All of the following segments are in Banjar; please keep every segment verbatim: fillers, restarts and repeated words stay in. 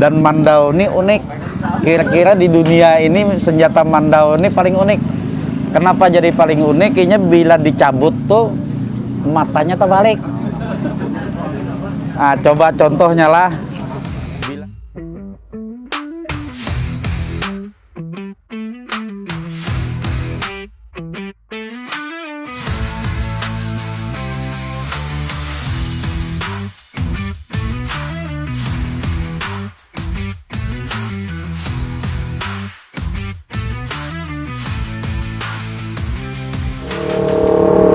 Dan mandau ni unik. Kira-kira di dunia ini senjata mandau ni paling unik. Kenapa jadi paling unik? Inya bila dicabut tuh matanya terbalik. Nah, coba contohnya lah.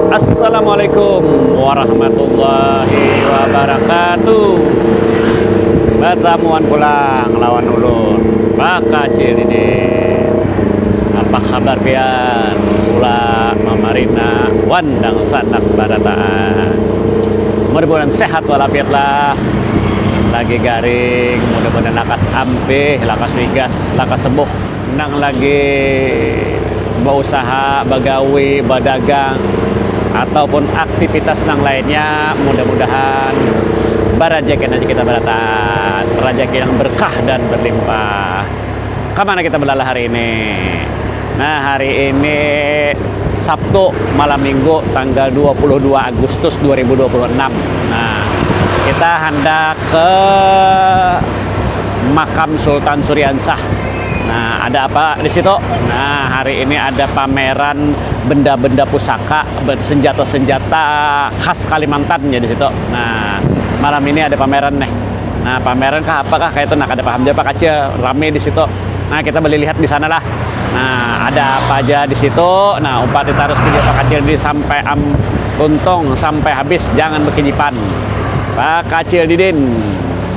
Assalamualaikum warahmatullahi wabarakatuh. Batamuan pulang lawan ulun, Pakacil Didin. Apa kabar pian? Pula mamarina wan dangsanak barataan. Mudah-mudahan sehat walafiat lah. Lagi garing, mudah-mudahan lakas ampih, lakas wigas, lakas sembuh. Nang lagi bausaha, bagawi, badagang, ataupun aktivitas nang lainnya, mudah-mudahan barajaki aja kita barataan, rajaki yang berkah dan berlimpah. Kamana kita balalah hari ini? Nah, hari ini Sabtu, malam minggu, tanggal dua puluh dua Agustus dua ribu dua puluh enam. Nah, kita handak ke makam Sultan Suriansah. Nah, ada apa di situ? Nah, hari ini ada pameran benda-benda pusaka, ben-, senjata-senjata khas Kalimantan ya di situ. Nah, malam ini ada pameran nih. Nah, pameran kah apa kah kayak itu, nah, kada paham juga, Pak Kaca, rame di situ. Nah, kita boleh lihat di sana lah. Nah, ada apa aja di situ. Nah, umpati terus video Pak Kacil di sampai am tuntung sampai habis, jangan bekijipan. Pak Kacil Didin,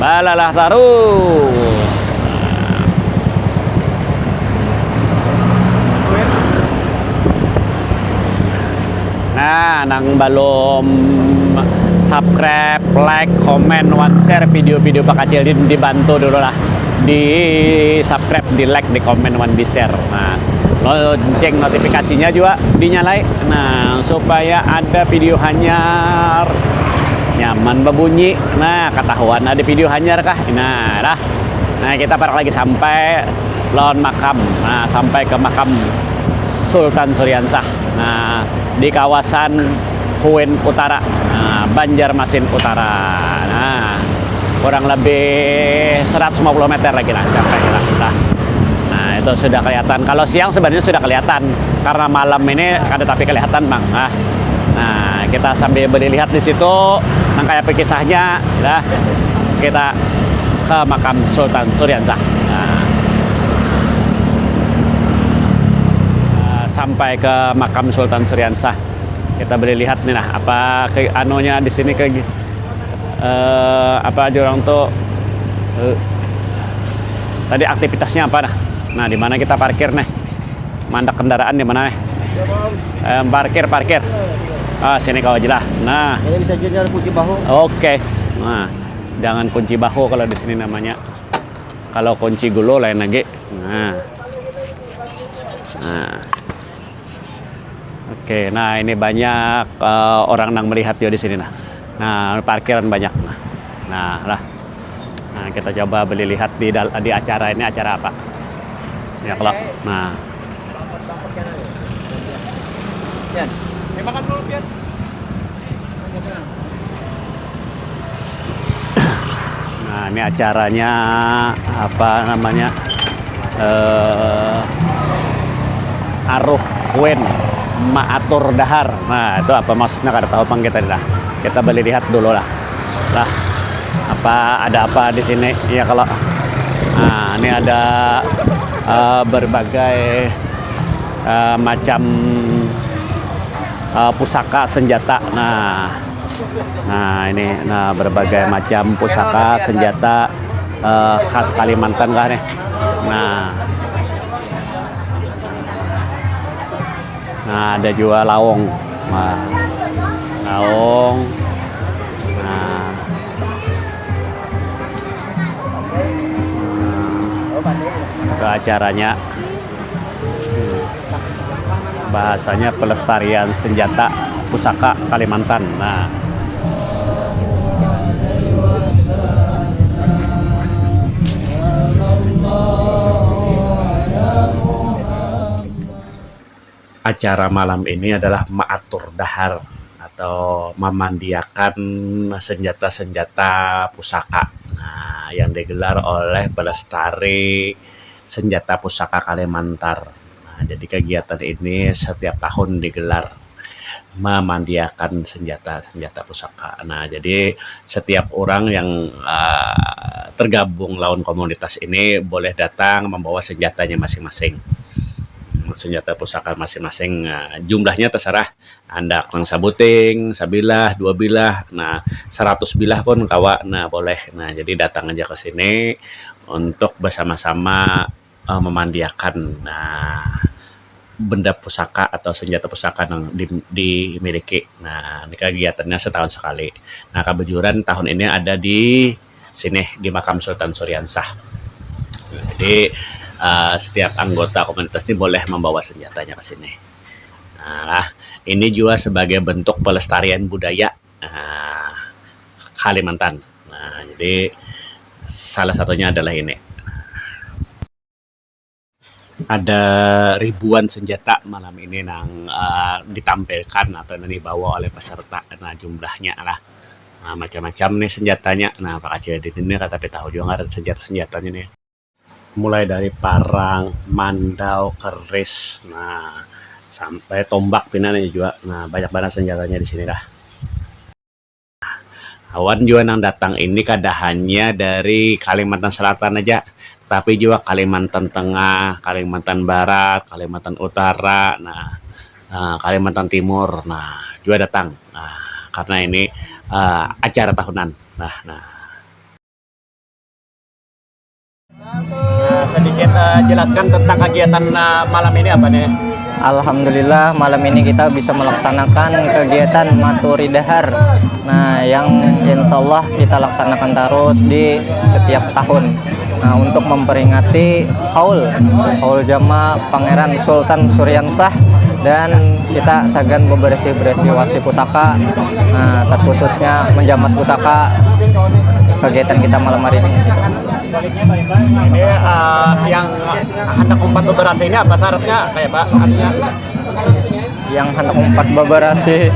balalah terus. Nah, nang balum subscribe, like, komen, wan share video-video Pak Kacil Didin, dibantu dulu lah. Di subscribe, di like, di komen, wan di share. Nah, lonceng notifikasinya juga dinyalai. Nah, supaya ada video hanyar nyaman babunyi. Nah, ketahuan ada video hanyar kah? Nah, dah. Nah, kita parak lagi sampai lawan makam. Nah, sampai ke makam Sultan Suriansah. Nah, di kawasan Kuin Utara, nah, Banjarmasin Utara. Nah, kurang lebih seratus lima puluh meter lagi, nah, sampai kita. Nah, itu sudah kelihatan. Kalau siang sebenarnya sudah kelihatan, karena malam ini kada tapi kelihatan, Bang. Nah, nah, kita sambil beli lihat di situ, nang kayak apa kisahnya, dah. Kita ke makam Sultan Suriansah. Nah, eh, sampai ke makam Sultan Suriansah. Kita boleh lihat nih, nah, apa ke anunya di sini, ke, eh, apa aja orang tuh, eh, tadi aktivitasnya apa, nah. Nah, di mana kita parkir nih? Mandak kendaraan di mana nih? Eh, parkir, parkir. Ah, sini kau aja lah. Nah. Ini bisa jadi kunci bahu. Oke. Nah, jangan kunci bahu kalau di sini namanya. Kalau kunci gulu lain lagi. Nah. Nah. Oke, nah, ini banyak, eh, orang nang melihat juga di sini, nah. Nah, parkiran banyak, nah. Nah, lah. Nah, kita coba beli lihat di dal-, di acara ini, acara apa. Ya, kalau, nah. Pian. Eh, makan dulu, Pian. Nah, ini acaranya, apa namanya, eh, Aruh Kuin Maatur Dahar. Nah, itu apa maksudnya, kada tahu pang kita dah. Kita boleh lihat dulu lah. Lah, apa, ada apa di sini? Ya, kalau, nah, ini ada, eh, berbagai, eh, macam, eh, pusaka senjata. Nah, nah, ini, nah, berbagai macam pusaka senjata, eh, khas Kalimantan kah nih? Nah. Nah, ada juga laung. Nah, laung. Nah. Nah, itu acaranya. Hmm. Bahasanya pelestarian senjata pusaka Kalimantan. Nah. Acara malam ini adalah maatur dahar atau mamandiakan senjata-senjata pusaka, nah, yang digelar oleh Pelestari Senjata Pusaka Kalimantan. Nah, jadi kegiatan ini setiap tahun digelar, memandiakan senjata-senjata pusaka. Nah, jadi setiap orang yang uh, tergabung lawan komunitas ini boleh datang membawa senjatanya masing-masing, senjata pusaka masing-masing. Nah, jumlahnya terserah, andak nang sabuting, sabilah, dua bilah, nah, seratus bilah pun kawa, nah, boleh. Nah, jadi datang aja ke sini untuk bersama-sama uh, memandiakan, nah, benda pusaka atau senjata pusaka yang di, dimiliki. Nah, ini kegiatannya setahun sekali. Nah, kebetulan tahun ini ada di sini, di makam Sultan Suriansah. Nah, jadi uh, setiap anggota komunitas ini boleh membawa senjatanya ke sini. Nah, ini juga sebagai bentuk pelestarian budaya uh, Kalimantan. Nah, jadi salah satunya adalah ini. Ada ribuan senjata malam ini nang uh, ditampilkan atau nang dibawa oleh peserta. Nah, jumlahnya lah uh, macam-macam nih senjatanya. Nah, Pak Kacil di sini tapi tahu juga ada senjata-senjatanya nih. Mulai dari parang, mandau, keris, nah, sampai tombak pina nih juga. Nah, banyak banget senjatanya di sini lah. Awan jua nang datang ini kada hanya dari Kalimantan Selatan aja, tapi jua Kalimantan Tengah, Kalimantan Barat, Kalimantan Utara, nah, uh, Kalimantan Timur, nah, jua datang. Nah, karena ini uh, acara tahunan. Nah, nah. Nah, sedikit uh, jelaskan tentang kegiatan uh, malam ini apa nih? Alhamdulillah, malam ini kita bisa melaksanakan kegiatan Maturi Dahar. Nah, yang insya Allah kita laksanakan terus di setiap tahun. Nah, untuk memperingati haul, haul jama Pangeran Sultan Suriansah, dan kita sagan bebersih-bersih wasi pusaka, nah, terkhususnya menjamas pusaka kegiatan kita malam hari ini. Ini uh, yang hendak umpat beberasi ini apa syaratnya kayak Pak? Artinya yang hendak umpat beberasi,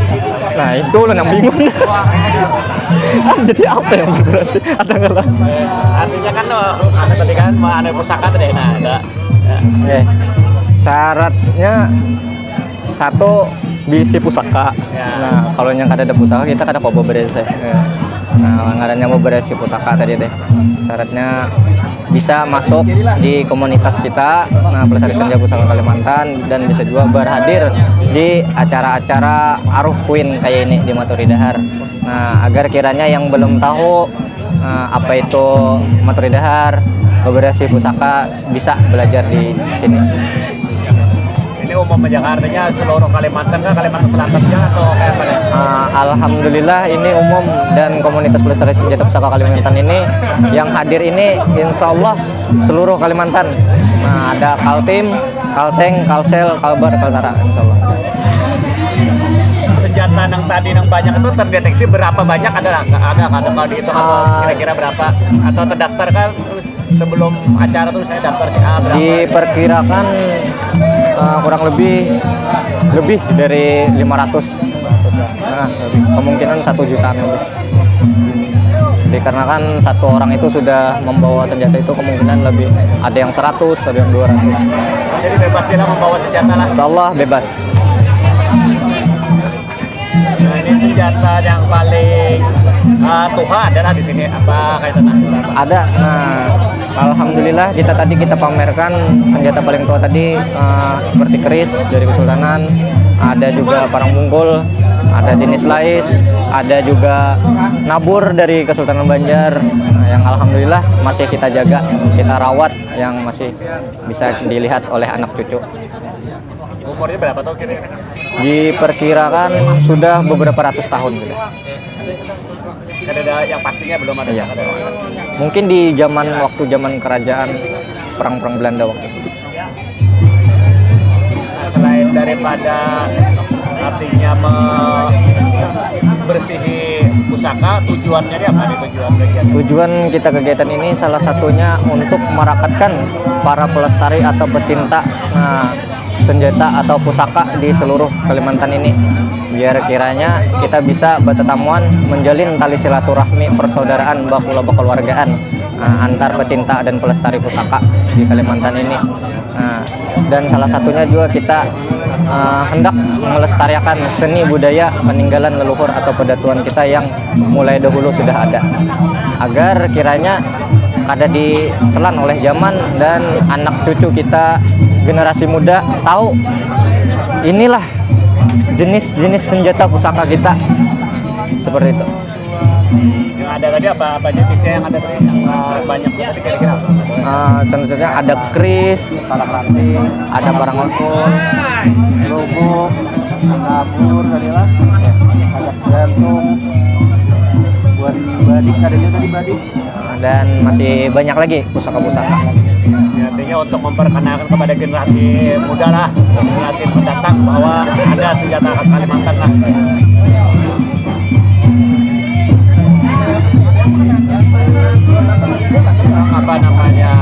nah, itu lah yang bingung. Ah, jadi apa yang beberasi? Ada nggak lah? Artinya kan uh, ada tadi kan mau ada pusaka tadi, nah, ada. Oke. Syaratnya satu, bisi pusaka. Ya. Nah, kalau yang kada ada pusaka, kita kada kawa beberes. Ya. Nah, ngarannya mau beresi pusaka tadi deh. Syaratnya bisa masuk di komunitas kita, nah, Pelestari Senja Pusaka Kalimantan, dan bisa juga berhadir di acara-acara Aruh Queen kayak ini di Maturi Dahar. Nah, agar kiranya yang belum tahu uh, apa itu Maturi Dahar, beberapa pusaka, bisa belajar di sini. Ini umum aja, artinya seluruh Kalimantan kah, Kalimantan Selatan kah, atau kayak apa nih? Uh, Alhamdulillah, ini umum, dan komunitas pelestari senjata pusaka Kalimantan ini yang hadir ini insya Allah seluruh Kalimantan. Nah, ada Kaltim, Kalteng, Kalsel, Kalbar, Kaltara, insya Allah. Senjata yang tadi yang banyak itu terdeteksi berapa banyak, ada ada ada kalau dihitung atau ah. Kira-kira berapa atau terdaftar kan sebelum acara tuh saya daftar si A berapa? Diperkirakan uh, kurang lebih lebih dari lima ratus. lima ratus ya. Nah, kemungkinan satu jutaan lebih. Dikarenakan satu orang itu sudah membawa senjata itu kemungkinan lebih ada yang seratus, ada yang dua ratus. Jadi bebas kita membawa senjata lah. Insya Allah bebas. Nah, ini senjata yang paling uh, tuha adalah di sini apa kayak tenang? Ada. Nah, alhamdulillah kita tadi kita pamerkan senjata paling tua tadi uh, seperti keris dari kesultanan, ada juga parang bungkul, ada jenis lais, ada juga nabur dari Kesultanan Banjar, nah, yang alhamdulillah masih kita jaga, kita rawat, yang masih bisa dilihat oleh anak cucu. Umurnya berapa tuh kira-kira? Diperkirakan sudah beberapa ratus tahun sudah. Kada ada yang pastinya belum ada. Iya. Ada. Mungkin di zaman waktu zaman kerajaan perang-perang Belanda waktu itu. Nah, selain daripada artinya membersihi pusaka, tujuannya ini apa nih tujuan kegiatan? Tujuan kita kegiatan ini salah satunya untuk merakatkan para pelestari atau pecinta. Nah, senjata atau pusaka di seluruh Kalimantan ini. Biar kiranya kita bisa bertetamuan, menjalin tali silaturahmi persaudaraan, bakula bekeluargaan eh, antar pecinta dan pelestari pusaka di Kalimantan ini. Nah, dan salah satunya juga kita eh, hendak melestarikan seni budaya peninggalan leluhur atau pedatuan kita yang mulai dahulu sudah ada, agar kiranya kada ditelan oleh zaman dan anak cucu kita, generasi muda, tahu inilah jenis-jenis senjata pusaka kita, seperti itu. Yang ada tadi apa, apa aja piece yang ada tadi? Yang uh, banyak tadi kira-kira apa? Uh, contohnya ada keris, parang ranting, ada parang lubuk, kabur tadi lah, ada gantung, buat badik, ada juga tadi badik. Dan masih banyak lagi pusaka-pusaka. Ya, artinya untuk memperkenalkan kepada generasi muda lah, generasi mendatang bahwa ada senjata khas Kalimantan lah. Apa namanya,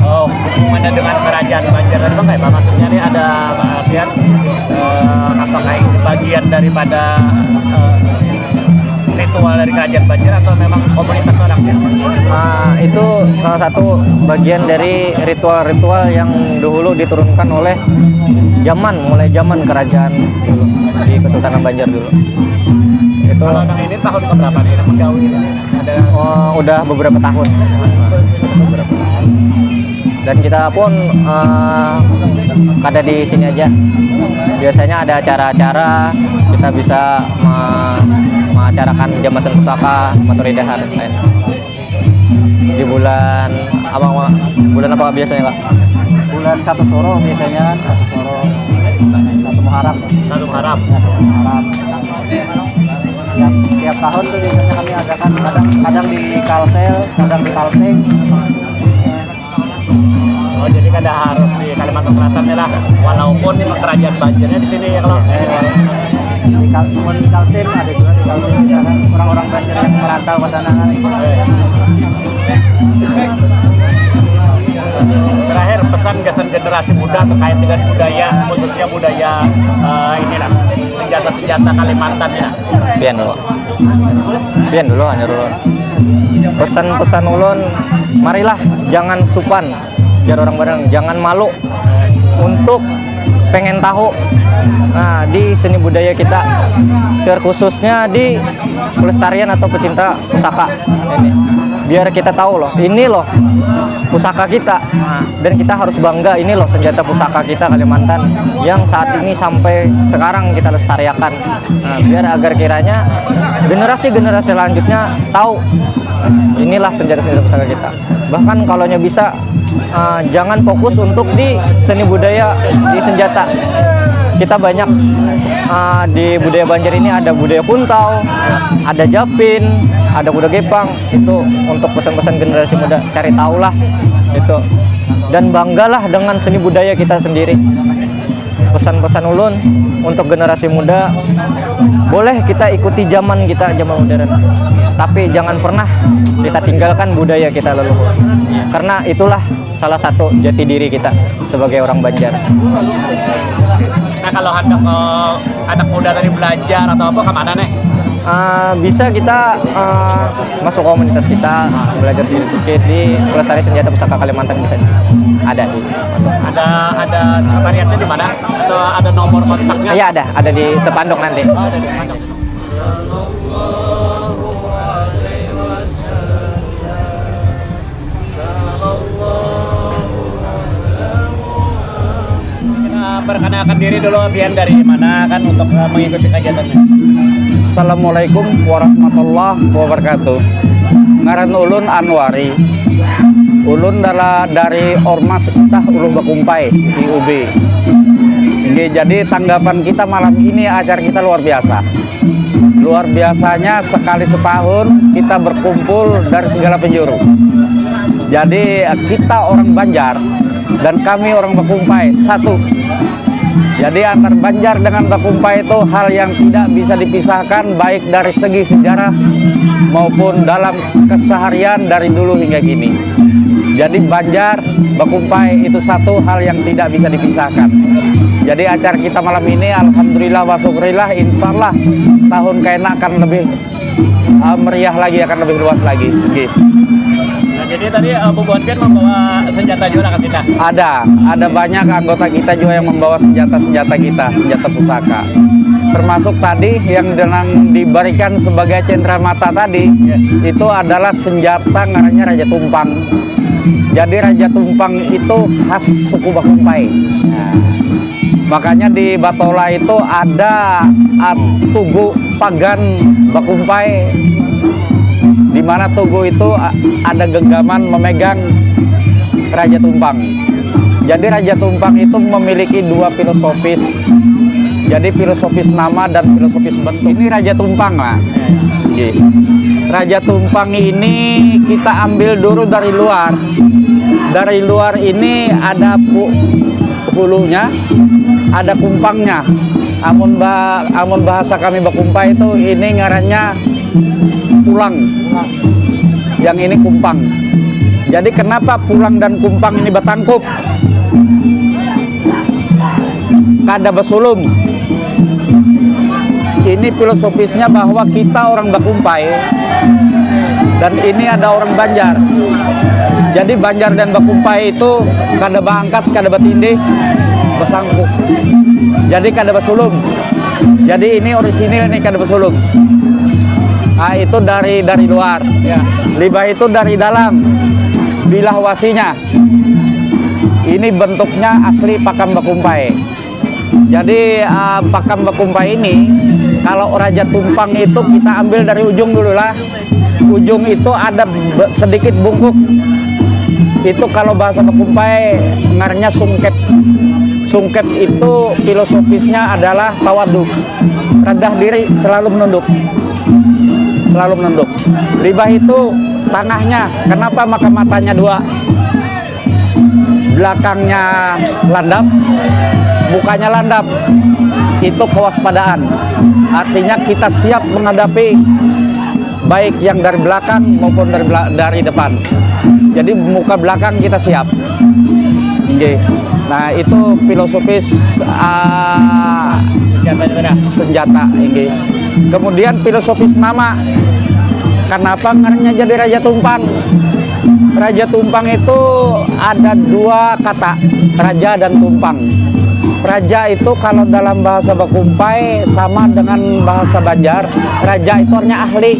oh, hubungannya dengan kerajaan Banjar tadi, Bang, kayak apa? Maksudnya nih ada artian eh, apakah ini bagian daripada eh, ritual dari kerajaan Banjar atau memang komunitas orang? Nah, itu salah satu bagian dari ritual-ritual yang dahulu diturunkan oleh zaman, mulai zaman kerajaan dulu di Kesultanan Banjar dulu. Itu Kalau yang ini tahun keberapa nih yang menggawi ini? Ada oh, udah beberapa tahun. Dan kita pun eh, kada di sini aja. Biasanya ada acara-acara, kita bisa me- mengacarakan jamasan pusaka, maturi dahar, lain. Di bulan apa, Mak? Bulan apa biasanya, Kak? Bulan satu Suro biasanya kan, satu Suro, satu Muharram. Satu Muharram. Ya, satu Muharram. Tiap, tiap tahun tuh biasanya kami adakan, kadang, kadang di Kalsel, kadang di Kalteng. Oh, jadi kada harus di Kalimantan Selatan nih lah, walaupun kerajaan Banjarnya di sini ya kalau. Eh, di Kal-, di Kaltim ada juga, di Kaltim kita kan orang-orang Banjar yang merantau ke sana kan. Terakhir, pesan gasan generasi muda terkait dengan budaya, khususnya budaya eh, inilah, senjata-senjata Kalimantan ya. Pian dulu. Pian dulu, hanya dulu. Pesan-pesan ulun, marilah, jangan supan, jar orang Padang, jangan malu untuk pengen tahu nah, di seni budaya kita, terkhususnya di pelestarian atau pecinta pusaka ini. Biar kita tahu loh, ini loh pusaka kita. Nah, dan kita harus bangga, ini loh senjata pusaka kita Kalimantan yang saat ini sampai sekarang kita lestariakan. Nah, biar agar kiranya generasi-generasi selanjutnya tahu inilah senjata-senjata pusaka kita. Bahkan kalau nya bisa uh, jangan fokus untuk di seni budaya, di senjata. Kita banyak uh, di budaya Banjar ini ada budaya kuntau, ada japin, ada kuda gepang. Itu untuk pesan-pesan generasi muda, cari tahulah itu. Dan banggalah dengan seni budaya kita sendiri. Pesan-pesan ulun untuk generasi muda, boleh kita ikuti zaman kita, zaman modern, tapi jangan pernah kita tinggalkan budaya kita leluhur, karena itulah salah satu jati diri kita sebagai orang Banjar. Nah, kalau hendak eh, anak muda tadi belajar atau apa, kemana nih? Uh, bisa kita uh, masuk komunitas kita, belajar sedikit di pelestari senjata pusaka Kalimantan, bisa. Ada di ada ada sekretariatnya di mana? Atau ada nomor kontaknya? Iya, ada, ada di spanduk nanti. Oh, ada di spanduk. Perkenalkan diri dulu, pian dari mana kan untuk eh, mengikuti kegiatan ini? Assalamualaikum warahmatullahi wabarakatuh. Ngaran ulun Anwari. Ulun adalah dari Ormas Itah Uluh Bakumpai, I U B. Oke, jadi tanggapan kita malam ini, acara kita luar biasa. Luar biasanya, sekali setahun kita berkumpul dari segala penjuru. Jadi kita orang Banjar dan kami orang Bakumpai satu. Jadi antar Banjar dengan Bakumpai itu hal yang tidak bisa dipisahkan, baik dari segi sejarah maupun dalam keseharian dari dulu hingga kini. Jadi Banjar, Bakumpai itu satu hal yang tidak bisa dipisahkan. Jadi acara kita malam ini, alhamdulillah wa syukurillah, insya Allah tahun kena akan lebih uh, meriah lagi, akan lebih luas lagi. Nggih. Nah, jadi tadi uh, bubuhan pian membawa senjata juga ke sini. Ada, ada banyak anggota kita juga yang membawa senjata-senjata kita, senjata pusaka. Termasuk tadi yang dengan diberikan sebagai cendera mata tadi, itu adalah senjata ngarannya Raja Tumpang. Jadi Raja Tumpang itu khas suku Bakumpai. Makanya di Batola itu ada uh, tugu pagan Bakumpai, di mana tugu itu uh, ada genggaman memegang Raja Tumpang. Jadi Raja Tumpang itu memiliki dua filosofis. Jadi filosofis nama dan filosofis bentuk. Ini Raja Tumpang lah. Nggih. Raja Tumpang ini kita ambil dulu dari luar. Dari luar ini ada pu- hulunya, ada kumpangnya. Amun ba, amun bahasa kami Bakumpai itu ini ngarannya pulang. Yang ini kumpang. Jadi kenapa pulang dan kumpang ini batangkup? Kada basulum. Ini filosofisnya bahwa kita orang Bakumpai dan ini ada orang Banjar. Jadi Banjar dan Bakumpai itu kada baangkat, kada batindih, basangkup. Jadi kada basulum. Jadi ini orisinil ini kada basulum. Ah, itu dari dari luar. Ya. Libah itu dari dalam. Bilah wasinya. Ini bentuknya asli pakam Bakumpai. Jadi uh, pakam Bakumpai ini, kalau Raja Tumpang itu kita ambil dari ujung dulu lah. Ujung itu ada sedikit bungkuk. Itu kalau bahasa Bakumpai ngarnya sungkep. Sungkep itu filosofisnya adalah tawadu, rendah diri, selalu menunduk. Selalu menunduk. Libah itu tangahnya. Kenapa maka matanya dua? Belakangnya landap, mukanya landap, itu kewaspadaan. Artinya kita siap menghadapi baik yang dari belakang maupun dari dari depan. Jadi muka belakang kita siap. Nggih. Nah, itu filosofis uh, senjata, senjata nggih. Kemudian filosofis nama. Kenapa ngarannya jadi Raja Tumpang? Raja Tumpang itu ada dua kata, raja dan tumpang. Raja itu kalau dalam bahasa Bakumpai sama dengan bahasa Banjar. Raja itu artinya ahli.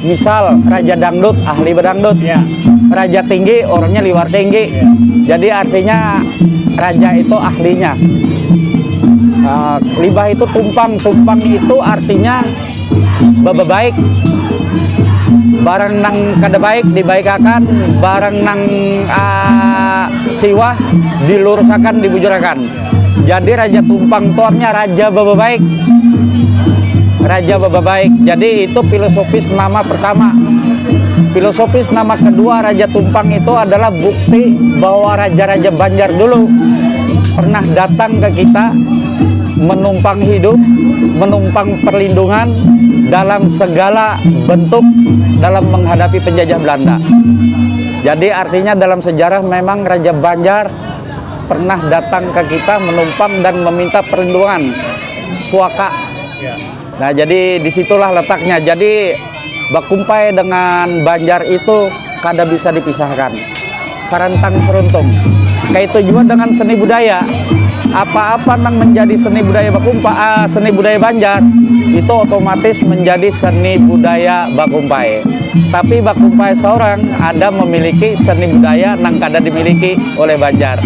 Misal Raja Dangdut, ahli bedangdut. Ya. Raja Tinggi, orangnya liwar tinggi. Ya. Jadi artinya raja itu ahlinya. Uh, libah itu tumpang, tumpang itu artinya bababaik. Barang nang kada baik dibaikakan, barang nang uh, siwah dilurusakan, dibujurakan. Jadi Raja Tumpang tuarnya raja bababaik. Raja bababaik. Jadi itu filosofis nama pertama. Filosofis nama kedua Raja Tumpang itu adalah bukti bahwa raja-raja Banjar dulu pernah datang ke kita menumpang hidup, menumpang perlindungan dalam segala bentuk dalam menghadapi penjajah Belanda. Jadi artinya dalam sejarah memang Raja Banjar pernah datang ke kita menumpang dan meminta perlindungan suaka. Ya. Nah, jadi disitulah letaknya. Jadi Bakumpai dengan Banjar itu kada bisa dipisahkan. Sarantang seruntung. Kayak itu juga dengan seni budaya. Apa-apa yang menjadi seni budaya Bakumpai, uh, seni budaya Banjar itu otomatis menjadi seni budaya Bakumpai. Tapi Bakumpai seorang ada memiliki seni budaya nang kada dimiliki oleh Banjar.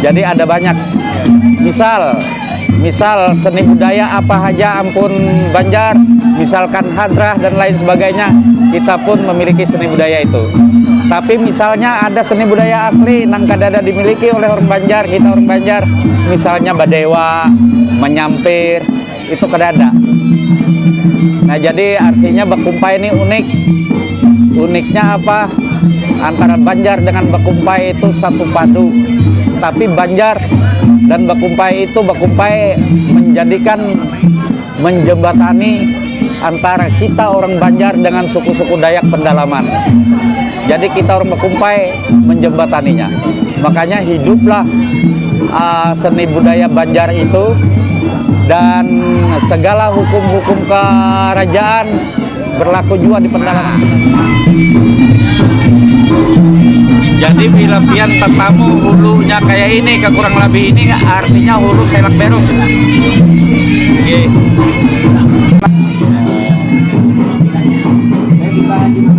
Jadi ada banyak. Misal, misal seni budaya apa saja ampun Banjar, misalkan hadrah dan lain sebagainya, kita pun memiliki seni budaya itu. Tapi misalnya ada seni budaya asli nang kada ada dimiliki oleh orang Banjar, kita orang Banjar, misalnya badewa, menyampir, itu kada ada. Nah, jadi artinya Bakumpai ini unik. Uniknya apa? Antara Banjar dengan Bakumpai itu satu padu. Tapi Banjar dan Bakumpai itu, Bakumpai menjadikan, menjembatani antara kita orang Banjar dengan suku-suku Dayak pendalaman. Jadi kita orang Bakumpai menjembataninya. Makanya hiduplah uh, seni budaya Banjar itu, dan segala hukum-hukum kerajaan berlaku juga di pendalaman. Jadi bila pian tatamu hulunya kayak ini, ke kurang lebih ini artinya hulu selak beruk. Oke.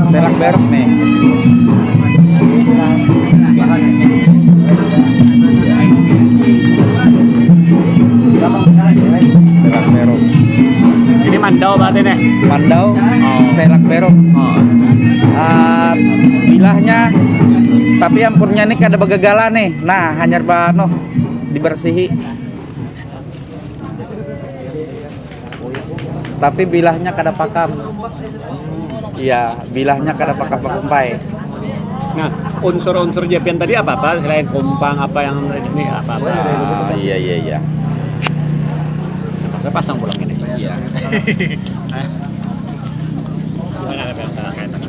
Selak beruk nih. Selak beruk. Ini mandau berarti nih. Mandau, oh. Selak beruk. Oh. Uh, bilahnya, tapi ampurnya ini kada begegala nih. Nah, hanyar bano dibersihi. Tapi bilahnya kada pakam. Iya, bilahnya kada pakam bakumpai. Nah, unsur-unsur japian tadi apa-apa selain kumpang, apa yang ini apa-apa? Ah, iya, iya, iya. Saya pasang pulang ini. Iya. Mana ada yang tengah kayak tengah.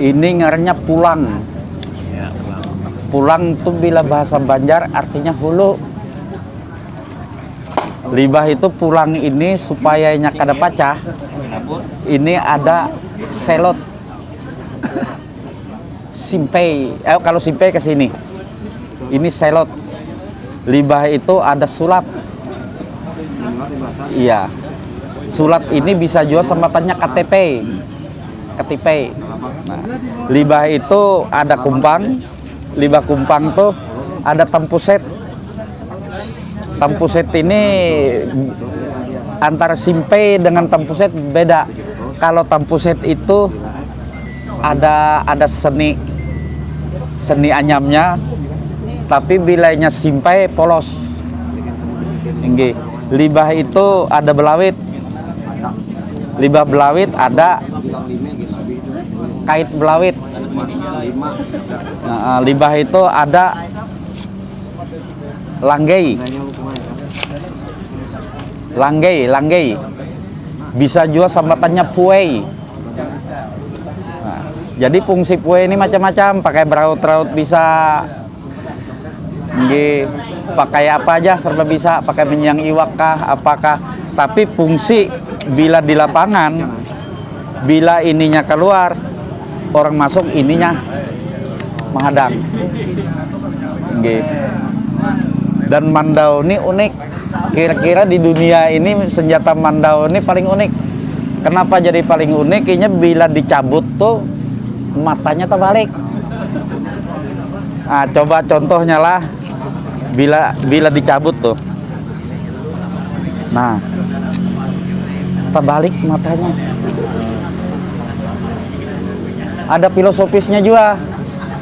Ini ngarannya pulang. Pulang tuh bila bahasa Banjar artinya hulu. Libah itu pulang ini supaya inya kada pacah. Ini ada selot. Simpei. Eh, kalau simpei ke sini. Ini selot. Libah itu ada sulat. Iya. Sulat ini bisa juga sambatannya K T P. K T P. Nah, libah itu ada kumpang. Libah kumpang tuh ada tampuset. Tampuset ini antara simpei dengan tampuset beda. Kalau tampuset itu ada ada seni seni anyamnya, tapi bilanya simpei polos. Inggih. Libah itu ada belawit. Libah belawit ada kait belawit. Nah, libah itu ada langgei. Langgei, langgei. Bisa juga sambatannya puei. Nah, jadi fungsi puei ini macam-macam, pakai beraut-raut bisa. Nggih, pakai apa aja serba bisa, pakai menyiang iwak kah, apakah. Tapi fungsi bila di lapangan, bila ininya keluar, orang masuk ininya menghadang. Nggih. Dan mandau ini unik. Kira-kira di dunia ini senjata mandau ini paling unik. Kenapa jadi paling unik? Inya bila dicabut tuh matanya terbalik. Nah, coba contohnya lah, bila bila dicabut tuh. Nah, terbalik matanya. Ada filosofisnya juga.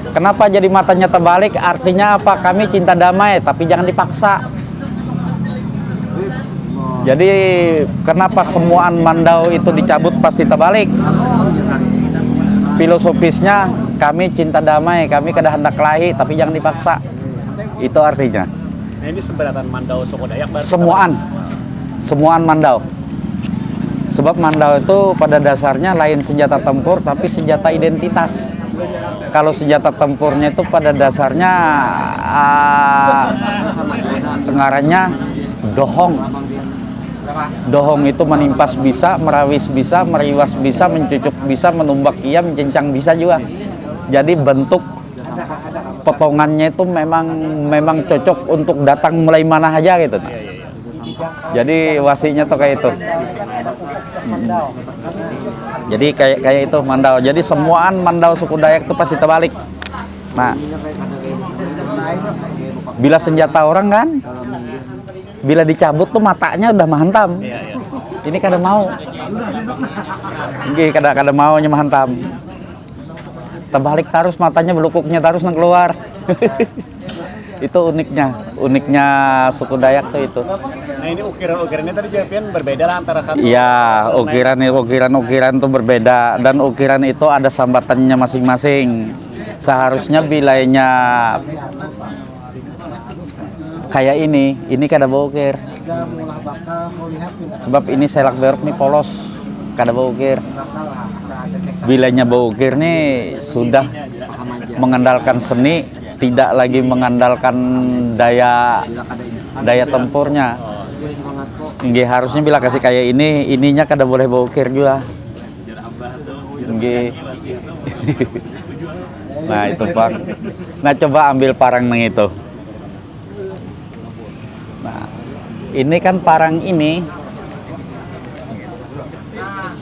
Kenapa jadi matanya terbalik? Artinya apa? Kami cinta damai, tapi jangan dipaksa. Jadi kenapa semuaan mandau itu dicabut pasti terbalik? Filosofisnya kami cinta damai, kami kada hendak kelahi, tapi jangan dipaksa. Itu artinya. Nah, ini seberatan mandau suku Dayak berarti. Semuaan. Semuaan mandau. Sebab mandau itu pada dasarnya lain senjata tempur tapi senjata identitas. Kalau senjata tempurnya itu pada dasarnya ah, ngarannya dohong. Dohong itu menimpas bisa, merawis bisa, meriwas bisa, mencucuk bisa, menumbak iya, mencincang bisa juga. Jadi bentuk potongannya itu memang memang cocok untuk datang mulai mana aja gitu. Jadi wasinya tuh kayak itu. Jadi kayak kayak itu mandau. Jadi semuaan mandau suku Dayak tuh pasti terbalik. Nah, bila senjata orang kan, bila dicabut tuh matanya udah menghantam. Ini kada mau. Nggih, kada kada maunya menghantam. Terbalik terus matanya, belukuknya terus nang keluar. Itu uniknya, uniknya suku Dayak tuh itu. Nah, ini ukiran-ukirannya tadi jawabannya berbeda lah antara satu. Iya, ukiran ukiran ukiran tuh berbeda dan ukiran itu ada sambatannya masing-masing. Seharusnya bilainya kayak ini, ini kada baukir. Sebab ini selak beruk nih polos, kada baukir. Bilainya baukir nih sudah mengandalkan seni, tidak lagi mengandalkan daya daya tempurnya. Nggih, harusnya bila kasih kayak ini, ininya kada boleh baukir juga. Nggih. Nah, itu, Pak. Nah, coba ambil parang nang itu. Nah, ini kan parang ini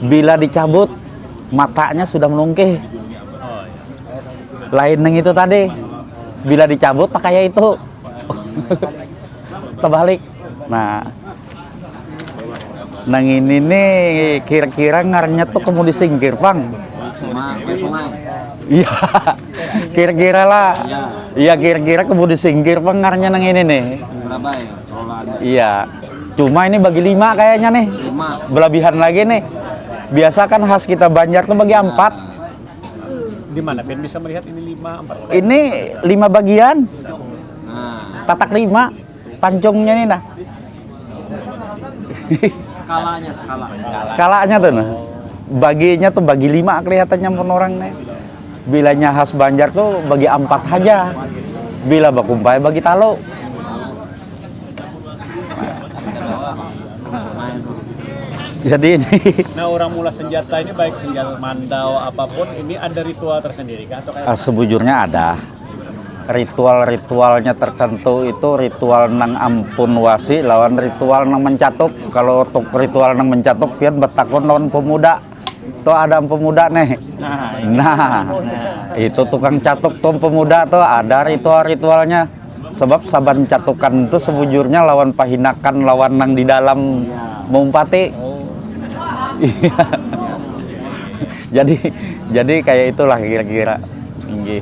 bila dicabut, matanya sudah menungkih. Lain nang itu tadi. Bila dicabut, tak kayak itu. Terbalik. Nah, nang ini nih kira-kira ngarannya tuh kemudi singkir, Pang. Sungai, sungai. Iya, kira-kira lah. Iya. Iya, kira-kira kemudi singkir, Pang, ngarannya nang ini nih. Berapa ya? Rolaan. Iya. Cuma ini bagi lima kayaknya nih. Lima. Belabihan lagi nih. Biasa kan khas kita Banjar tuh bagi empat. Di mana pian bisa melihat ini lima, empat? Ini lima bagian. Nah. Tatak lima. Pancungnya nih, nah. Skalanya, skala. Skalanya tuh, nah. Baginya tuh bagi lima kelihatannya mun orang nih. Bilanya khas Banjar tuh bagi empat aja. Bila bakumpai bagi talu. Jadi ini Nah, orang mula senjata ini, baik senjata mandau apapun, ini ada ritual tersendiri kah atau kayak Ah, sebujurnya ada. Ritual-ritualnya tertentu itu ritual nang ampun wasi lawan ritual nang mencatuk. Kalau untuk ritual nang mencatuk, pian betakun lawan pemuda. Tuh ada pemuda nih. Nah, iya. Nah, itu tukang catuk tuh pemuda tuh ada ritual-ritualnya. Sebab saban catukan tuh sebujurnya lawan pahinakan, lawan nang di dalam Iya. meumpati. Oh. Iya. Jadi jadi kayak itulah kira-kira. Nggih.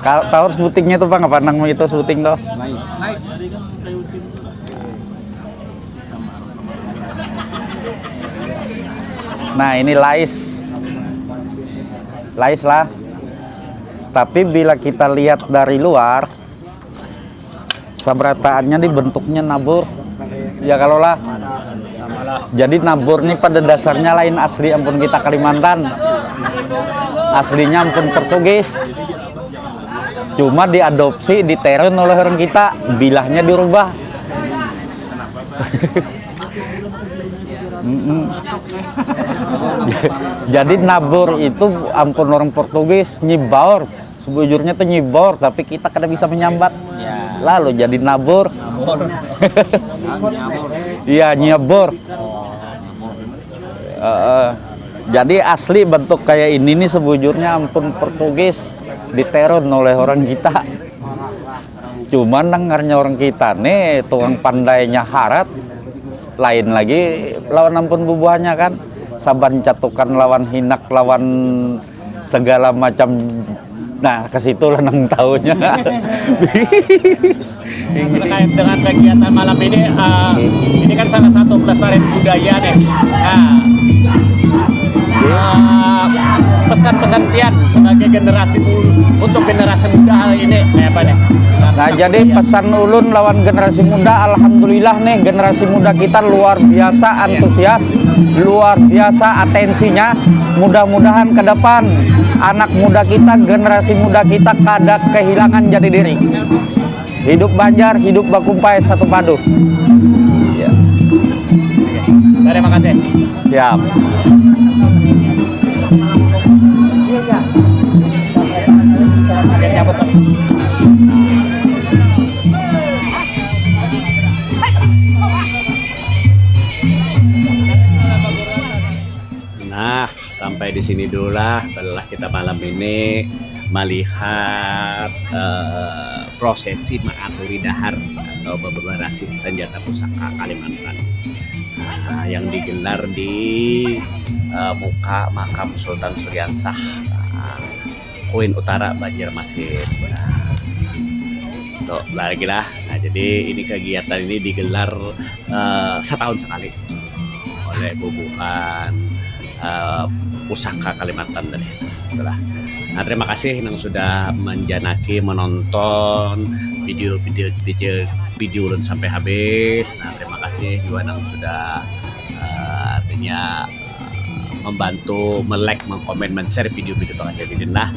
Kalau tahu sebutingnya tuh, Bang, apa nang itu sebuting tuh? Nice. Nah, ini lais. Lais lah. Tapi bila kita lihat dari luar, sabrataannya di bentuknya nabur. Ya kalau lah. Jadi nabur nih pada dasarnya lain asli ampun kita Kalimantan. Aslinya ampun Portugis. Cuma diadopsi, diterun oleh orang kita, bilahnya dirubah. Mm-mm. Jadi nabur itu ampun orang Portugis, nyibaur. Sebujurnya tuh nyibor, tapi kita kada bisa menyambat. Ya. Lalu jadi nabur. Nabur. Nyabur. Iya, nyebur. Heeh. Jadi asli bentuk kayak ini nih sebujurnya ampun Portugis diterun oleh orang kita. Cuman dengarnya orang kita nih tukang pandainya harat lain lagi lawan ampun bubuhannya kan. Saban catukan lawan hinak lawan segala macam. Nah, ke situ lah nang tahunya. Terkait dengan kegiatan malam ini, eh, ini kan salah satu pelestarian budaya nih. Nah, eh, pesan-pesan pian sebagai generasi mu- untuk generasi muda hari ini kayak apa nih? Nah, jadi pesan ulun lawan generasi muda, alhamdulillah nih, generasi muda kita luar biasa antusias, luar biasa atensinya. Mudah-mudahan ke depan anak muda kita, generasi muda kita kada kehilangan jati diri. Hidup Banjar, hidup Bakumpai satu padu. Ya. Terima kasih. Siap. Oke, cabut tuh. Nah, sampai di sini dulu lah, barulah kita malam ini melihat eh, prosesi mengaturi dahar atau beberasi senjata pusaka Kalimantan. Nah, yang digelar di eh, muka makam Sultan Suriansah, nah, Kuin Utara, Banjarmasin. Nah, tuh, lagi lah. Nah, jadi ini kegiatan ini digelar eh, setahun sekali oleh bubuhan eh, pusaka Kalimantan tadi. Itulah. Nah, terima kasih nang sudah menjanaki menonton video-video video video ulun sampai habis. Nah, terima kasih juga nang sudah uh, artinya uh, membantu, melek, mengkomen, men-share video-video Pak Kacil Didin lah.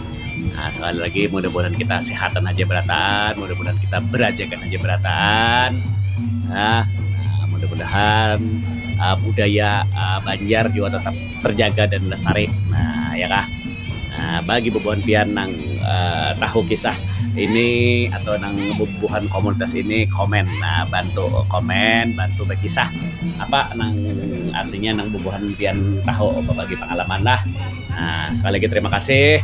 Nah, sekali lagi mudah-mudahan kita sehatan aja berataan, mudah-mudahan kita berajakan aja berataan. Nah, mudah-mudahan uh, budaya uh, Banjar juga tetap terjaga dan lestari. Nah, ya kah? Nah, bagi bubuhan pian nang uh, tahu kisah ini atau nang bubuhan komunitas ini, komen. Nah, bantu komen, bantu berkisah apa nang artinya nang bubuhan pian tahu, berbagi pengalaman lah. Nah, sekali lagi terima kasih.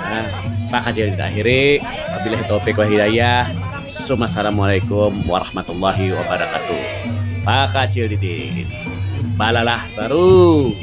Nah, Pak Kacil Didin akhiri. Wabillahi taufiq wal hidayah. Assalamualaikum warahmatullahi wabarakatuh. Pak Kacil Didin. Balalah terus.